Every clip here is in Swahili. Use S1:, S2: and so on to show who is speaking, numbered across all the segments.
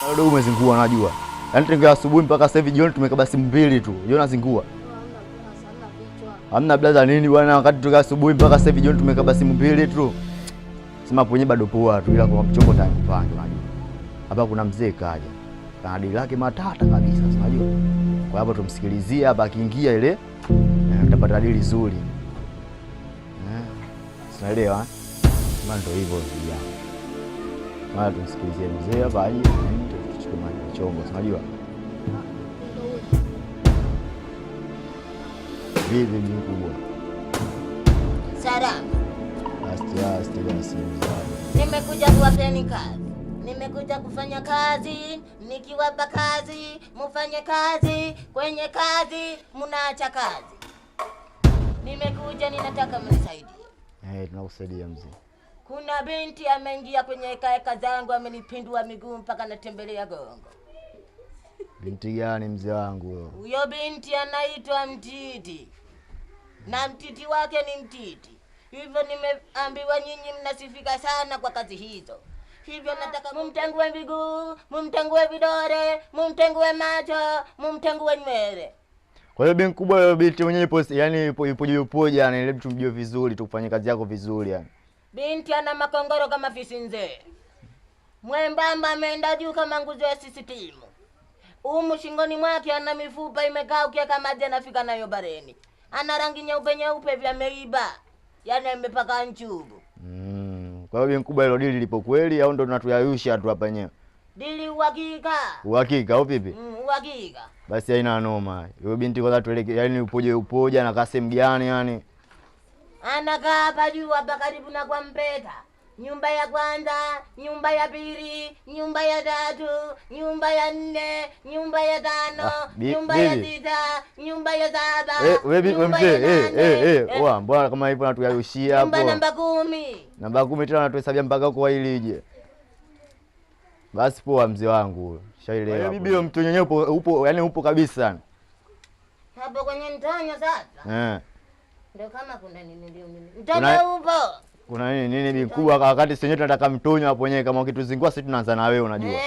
S1: Dogo umezingua najua. Yaani tangia asubuhi mpaka sasa hivi jioni tumekaba simu mbili tu. Jioni nazingua. Hamna blaza nini bwana, wakati toka asubuhi mpaka sasa hivi jioni tumekaba simu mbili tu. Sema hapo wenyewe bado poa tu, ila kwa mchongo ndani kupange unajua. Hapa kuna mzee kaja. Kana dili lake matata kabisa, unajua. Kwa hapo tumsikilizie hapa akiingia ile tutapata dili zuri. Unaelewa? Maana ndio hivyo vijana. Maana tumsikilizie mzee hapa aje, tuchukue mchongo, unajua? Vipi mkubwa?
S2: Salama.
S1: Asti asti basi mzee.
S2: Nimekuja kuwapeni kazi. Nimekuja kufanya kazi, nikiwapa kazi, mufanye kazi, kwenye kazi mnaacha kazi. Nimekuja ninataka mnisaidie.
S1: Tunakusaidia mzee.
S2: Kuna binti ameingia kwenye hekaheka zangu, amenipindua miguu mpaka natembelea gongo.
S1: Binti gani mzee wangu?
S2: Huyo binti anaitwa Mtiti na mtiti wake ni Mtiti. Hivyo nimeambiwa nyinyi mnasifika sana kwa kazi hizo. Hivyo nataka mumtengue miguu, mumtengue vidole, mumtengue macho, mumtengue nywele.
S1: Kwa hiyo binti kubwa, hiyo binti mwenyewe ipo, yani ipo ipo ipoje, yani ili tumjue vizuri, tukufanye kazi yako vizuri yani.
S2: Binti ana makongoro kama fisi nzee, mwembamba ameenda juu kama nguzo ya sisitimu. Umu shingoni mwake ana mifupa imekaa, ukiweka maji anafika nayo bareni. Ana rangi nyeupe nyeupe vya ameiba, yaani amepaka nchubu.
S1: Kwa hiyo binti kubwa, hilo dili lipo kweli au ndo tunatuyayusha tu hapa yenyewe?
S2: Dili uhakika.
S1: Uhakika au vipi?
S2: Uhakika.
S1: Basi haina noma. Yule binti kwanza tueleke, yani upoje upoje, anakaa sehemu gani yani?
S2: Anakaa hapa juu hapa karibu na kwa Mpeta. Nyumba ya kwanza, nyumba ya pili, nyumba ya tatu, nyumba ya nne, nyumba ya tano, nyumba ya
S1: bibi.
S2: sita, nyumba ya saba,
S1: We we
S2: nyumba ya
S1: mzee,
S2: nane,
S1: oa, mbona kama hivyo natuyayushia
S2: nyumba
S1: hapo?
S2: namba 10.
S1: Namba 10 tena natuhesabia mpaka huko ili ije. Basi poa mzee wangu, shaelewa.
S2: Kwa
S1: Bibi huyo mtu mwenyewe upo, upo yani upo kabisa.
S2: Hapo kwenye mtonyo sasa. Ndio kama kuna nini ndio nini. Mtonyo upo.
S1: Kuna nini nini bibi kubwa, wakati sisi wenyewe tunataka mtonyo hapo wenyewe, kama ukituzingua sisi tunaanza na wewe unajua.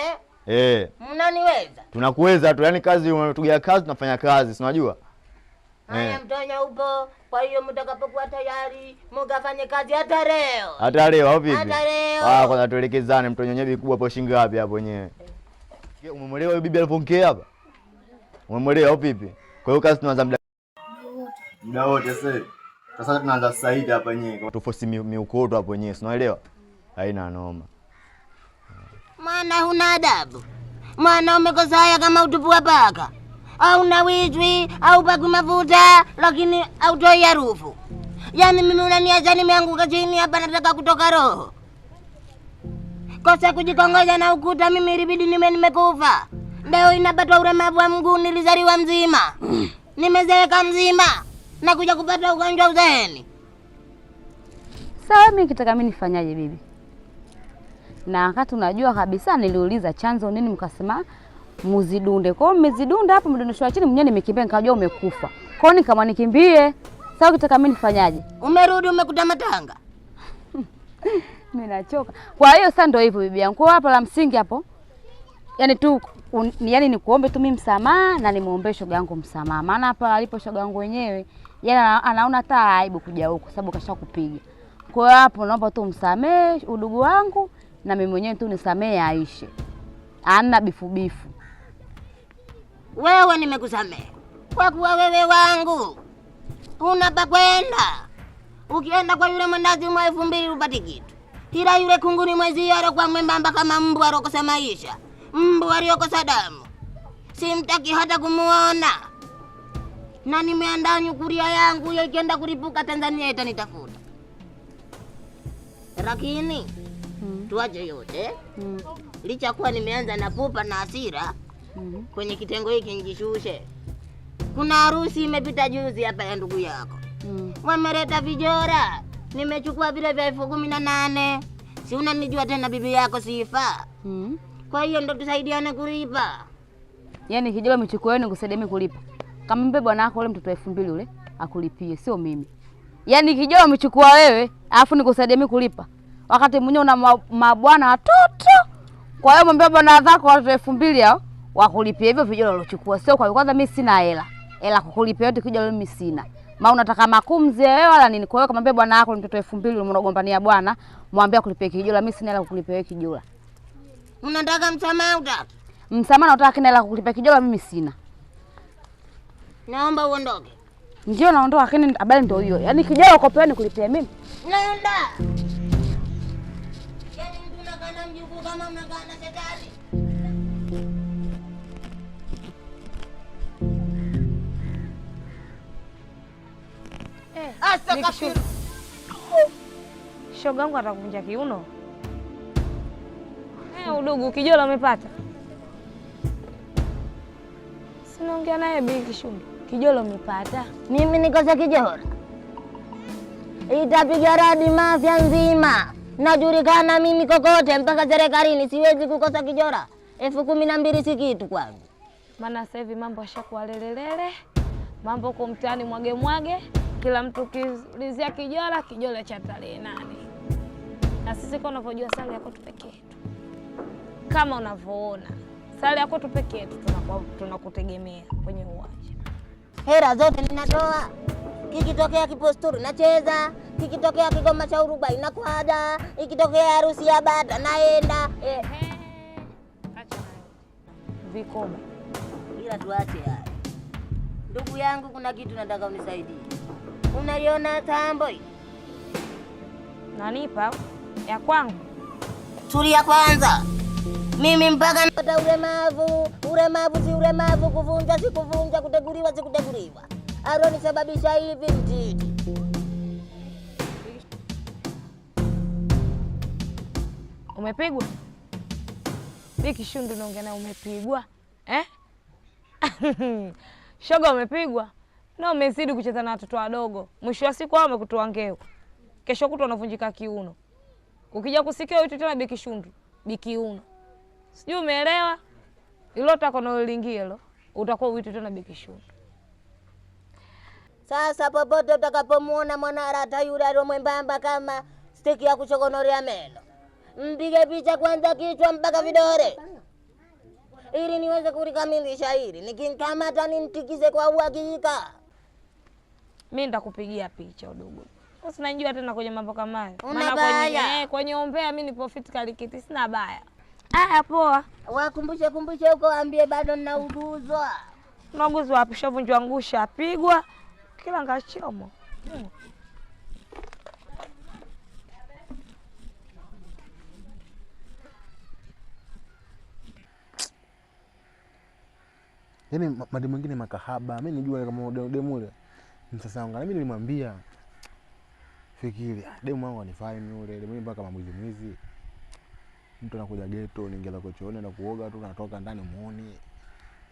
S2: Mnaniweza?
S1: Tunakuweza tu, yani kazi umetugia kazi tunafanya kazi, si unajua?
S2: Haya, mtonyo upo. Kwa hiyo mtakapokuwa tayari mkafanye kazi hata leo.
S1: Hata leo au vipi?
S2: Hata leo.
S1: Kwanza tuelekezane mtonyo wenyewe bibi kubwa hapo shilingi ngapi hapo wenyewe? Umemwelewa huyo bibi alipoongea hapa? Umemwelewa au vipi? Kwa hiyo kazi tunaanza muda wote sasa. Sasa tunaanza sasa hivi hapa wenyewe. Tufosi miukoto hapo wenyewe, si unaelewa? Haina noma.
S2: Mwana huna adabu. Mwana umekosa haya kama utupu wa paka. Au na wijwi au pakwi mafuta lakini hautoi harufu. Yaani mimi unaniacha nimeanguka chini hapa nataka kutoka roho. Kosa kujikongoja na ukuta mimi ilibidi nime nimekufa. Leo inapatwa ulemavu wa mguu, nilizaliwa mzima. Nimezeeka mzima. Na kuja kupata ugonjwa uzeeni.
S3: Sawa, mimi nikitaka mimi nifanyaje bibi? Na wakati unajua kabisa niliuliza chanzo nini, mkasema muzidunde. Kwa hiyo mmezidunda hapo, mdondoshwa chini, mwenyewe nimekimbia nikajua umekufa. Kwa hiyo nikama nikimbie. Sasa ukitaka mimi nifanyaje?
S2: Umerudi umekuta matanga.
S3: Mimi nachoka. Kwa hiyo sasa ndio hivyo bibi yangu. Kwa hiyo hapa la msingi hapo. Yaani tu yaani nikuombe tu mimi msamaha na nimuombe shoga yangu msamaha. Maana hapa alipo shoga yangu wenyewe, yaani anaona hata aibu kuja huku sababu kashakupiga. Kwa hiyo hapo naomba tu msamee udugu wangu na mimi mwenyewe tu nisamee aishe. Hamna bifu bifu.
S2: Wewe nimekusamehe kwa kuwa wewe wangu una pa kwenda. Ukienda kwa yule mwendazi mwa 2000 upate kitu. Ila yule kunguni mwezi alokuwa mwembamba kama mbwa alokosa maisha, mbwa aliokosa damu, simtaki hata kumuona. Na nimeandaa nyukuria yangu hiyo ikienda kulipuka Tanzania itanitafuta. Lakini tuache yote. Licha kuwa nimeanza na pupa na hasira kwenye kitengo hiki njishushe. Kuna harusi imepita juzi hapa ya ndugu yako. Wameleta vijora. Nimechukua vile vya 18,000. Si unanijua tena bibi yako sifa. Kwa hiyo ndo tusaidiane kulipa.
S3: Yaani kijora umechukua wewe nikusaidie mimi kulipa. Kama mpe bwana wako ule mtoto 2000 ule akulipie, sio mimi. Yaani kijora umechukua wewe, alafu nikusaidie mimi kulipa. Wakati mwenyewe una mabwana watoto. Kwa hiyo mwambie bwana zako watoto 2000 hao wakulipia hivyo vijora ulochukua. Sio kwa kwanza mimi sina hela. Hela kukulipia yote kijora mimi sina. Maana unataka makumzi wewe wala nini? Kwa hiyo kamwambia bwana wako mtoto 2000 unagombania bwana, mwambie akulipie kijora, mimi sina hela kukulipia wewe kijora.
S2: Unataka msamaha utaki?
S3: Msamaha nataka kina hela kukulipia kijora mimi sina.
S2: Naomba uondoke.
S3: Ndio naondoka, lakini habari ndio hiyo. Yaani kijora uko pewa nikulipia mimi.
S2: Naenda. Yaani mtu unakaa na mjukuu kama unakaa na shetani. Asa kafiru.
S4: Shoga yangu atakuvunja kiuno. Udugu kijola umepata? Sinaongea naye Bi Kishundu. Kijola umepata?
S2: Mimi nikosa kijora. Itapiga radi mafia nzima. Najulikana mimi kokote mpaka serikalini, siwezi kukosa kijora. 12,000 si kitu kwangu.
S4: Maana sasa hivi mambo yashakuwa lelelele. Mambo huko mtaani mwage mwage. Kila mtu kiulizia kijola, kijola cha tarehe 8. Na sisi kwa unavyojua sali yako tu peke yetu. Kama unavyoona, sali yako tu peke yetu tunakutegemea kwenye uwanja.
S2: Hera zote ninatoa. Kikitokea kiposturi nacheza, kikitokea kigoma cha urubai nakwada, ikitokea harusi ya bata naenda.
S4: Acha vikoba.
S2: Ila tuache haya. Ndugu yangu, kuna kitu nataka unisaidie. Unaiona tambo hii?
S4: Nanipa ya kwangu.
S2: Tulia kwanza. Mimi mpaka napata ulemavu, ulemavu si ulemavu, kuvunja si kuvunja, kuteguliwa si kuteguliwa. Alonisababisha hivi mtiti.
S4: Umepigwa? Bi Kishundu naongea naye, umepigwa? Eh? Shoga umepigwa? Na umezidi kucheza na watoto wadogo. Mwisho wa siku hao wamekutoa ngeo. Kesho kutwa unavunjika kiuno. Ukija kusikia uitwe tena Bi Kishundu, Bi Kiuno. Sijui umeelewa? Ilo tako lingie lo, utakuwa uitwe tena Bi Kishundu.
S2: Sasa popote utakapomuona mwanarata yule aliyomwembamba kama stiki ya kuchokonorea meno, mpige picha kwanza kichwa mpaka vidole, ili niweze kulikamilisha hili. Nikimkamata nimtikize kwa uhakika.
S4: Mimi nitakupigia picha udogo. Usinajua tena kwenye mambo kama hayo.
S2: Una baya.
S4: Kwenye ombea mimi nipo fit kalikiti, sina baya. Aya poa.
S2: Wakumbushe kumbushe huko, ambie bado ninauguzwa.
S4: Unauguzwa wapi? Shavunjwa ngusha, apigwa kila ngachomo.
S5: Yaani mademu mwingine makahaba, mimi nijua kama demu ule. Msasa wangu, mimi nilimwambia fikiri, demu wangu anifai mimi ule, demu mpaka mwizi mwizi. Mtu anakuja ghetto, niingia kwa chooni na kuoga tu natoka ndani muone.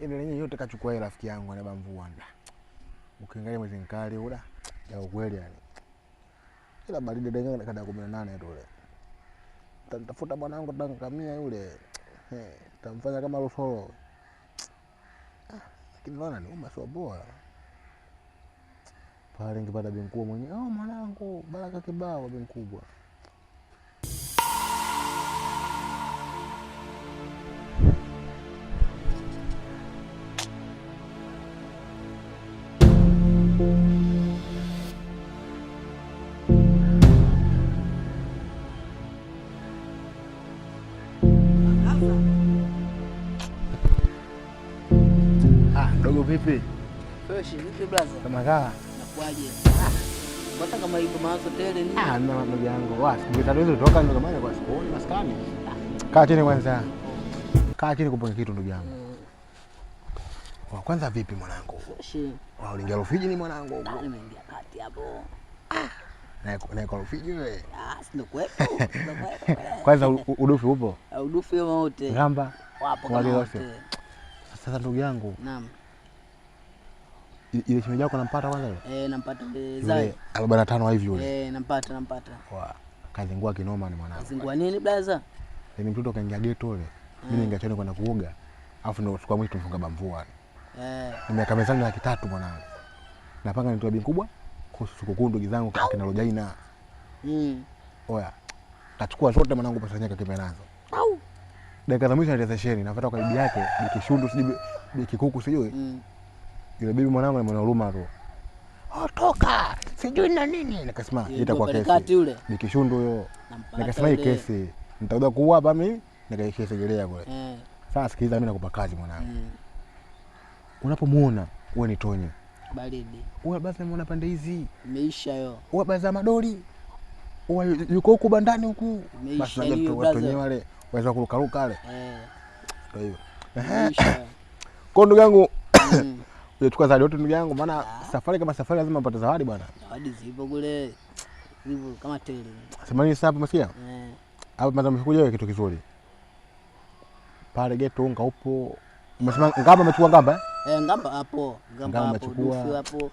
S5: Ile lenyewe yote kachukua yeye rafiki yangu anaba mvua. Ukiangalia mwezi mkali ula ya ukweli yani. Ila baridi denga kada 18 tu ule. Nitafuta bwanangu tangamia yule. Tamfanya kama ruforo. Lakini naona ni uma sio bora. Pale ningepata bi mkubwa mwenyewe, oh mwanangu, baraka kibao bi mkubwa. Dogo vipi?
S6: Fresh vipi brother?
S5: Kama kaa.
S6: Nakuaje? Mbona kama hivyo mawazo tele nini?
S5: Ah, na ndugu yangu. Wa, siku tatu hizo kutoka ndo kama kwa siku maskani. Kaa chini kwanza. Kaa chini kuponga kitu ndugu yangu. Wa kwanza vipi mwanangu?
S6: Fresh.
S5: Wa uliingia Rufiji ni mwanangu.
S6: Nimeingia kati hapo.
S5: Na kwa Rufiji wewe?
S6: Ah, si ndo kwetu. Ndo kwetu.
S5: Kwanza udufi upo?
S6: Udufi wote.
S5: Ngamba.
S6: Wapo kama wote.
S5: Sasa ndugu yangu.
S6: Naam.
S5: Ile shemeji yako nampata kwanza yule?
S6: Nampata Zai.
S5: 45 hivi yule.
S6: Nampata.
S5: Wa kazingua kinoma ni mwanangu.
S6: Kazingua nini brother?
S5: Yaani mtoto kaingia ghetto yule. Mimi ningia chooni kwenda kuoga. Alafu ndio siku ya mwisho tumfunga bamvua. Nimekaa mezani 300 mwanangu. Napanga nitoe bi mkubwa kuhusu sikukuu ndugu zangu akina Rojaina. Oya. Kachukua zote mwanangu pesa nyaka kipe nazo.
S6: Au.
S5: Dakika za mwisho anatia sesheni, nafuata kwa bibi yake, bikishundu sijui bikikuku sijui. Yule bibi mwanangu ni mwana huruma tu. Oh, toka sijui na nini. Nikasema itakuwa kesi.
S6: Yule.
S5: Bikishundu huyo. Nikasema hii kesi nitakuja kuua hapa mimi, nikaishia Segerea kule. Sasa sikiliza, mimi nakupa kazi mwanangu. Unapomuona wewe ni tonye.
S6: Baridi.
S5: Wewe basi namuona pande hizi.
S6: Imeisha yo.
S5: Wewe baza madoli. Wewe yuko huku bandani huku. Basi najua watu wenyewe wale waweza kurukaruka wale. Ndio hivyo. Kwa ndugu yangu unachukua zawadi yote ndugu yangu, maana safari kama safari lazima upate zawadi bwana.
S6: Zawadi zipo kule. Zipo kama tele.
S5: Sema nini sasa hapo umesikia? Hapo maana umekuja wewe kitu kizuri. Pale geto unga upo. Umesema ngamba umechukua ngamba
S6: eh? Ngamba hapo. Ngamba hapo. Dufu hapo.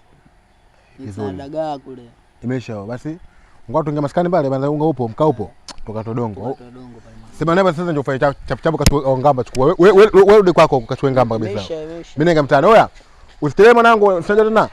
S5: Vizuri.
S6: Dagaa kule.
S5: Imeisha basi. Ngoja tuingie maskani pale, bwana unga upo, mkaa upo. Tukatodongo. Sema neba sasa ndio ufanye chap chap kachukua ngamba chukua. Wewe rudi kwako ukachukue ngamba kabisa. Mimi nenda mtaani. Oya. Usitelee mwanangu, usije tena.